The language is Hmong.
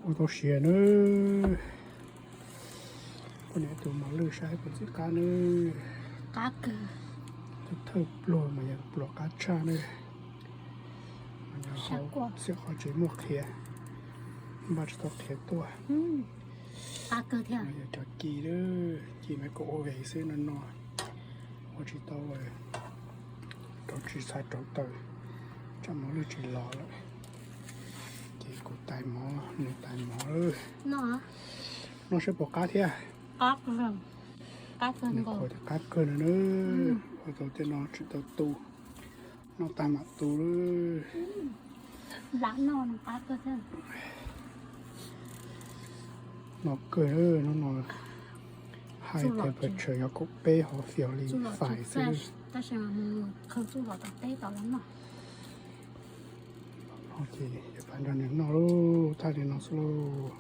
Ua tau siav na. Poj niam tus mos lwj saib puas txim qab na. Qab kawg. Thawj pluag mas yog pluas qab tshaj na. Mas yog hauv txhia qhov tseem muaj qhiav, npaj tsis tau qhiav tuaj. Qab kawg thiab. Yog cov ci, ci mas kuv ua vev xwb no no. Ua tsis tau, rauv tsis txhais rauv taws, tsam mos lwj tsis los lawm. Ces kuv tais mov, nws tais mov. Noj saib puas qab thiab. Qab kawg no na. Ua tau tej no tsis tau tu, noj tag mam tu. Noj kawg, hnub no high temperature yog kaum peb hov five li, five xwb. Ces pab nrog nws noj lauj, thaj li no xwb lauj.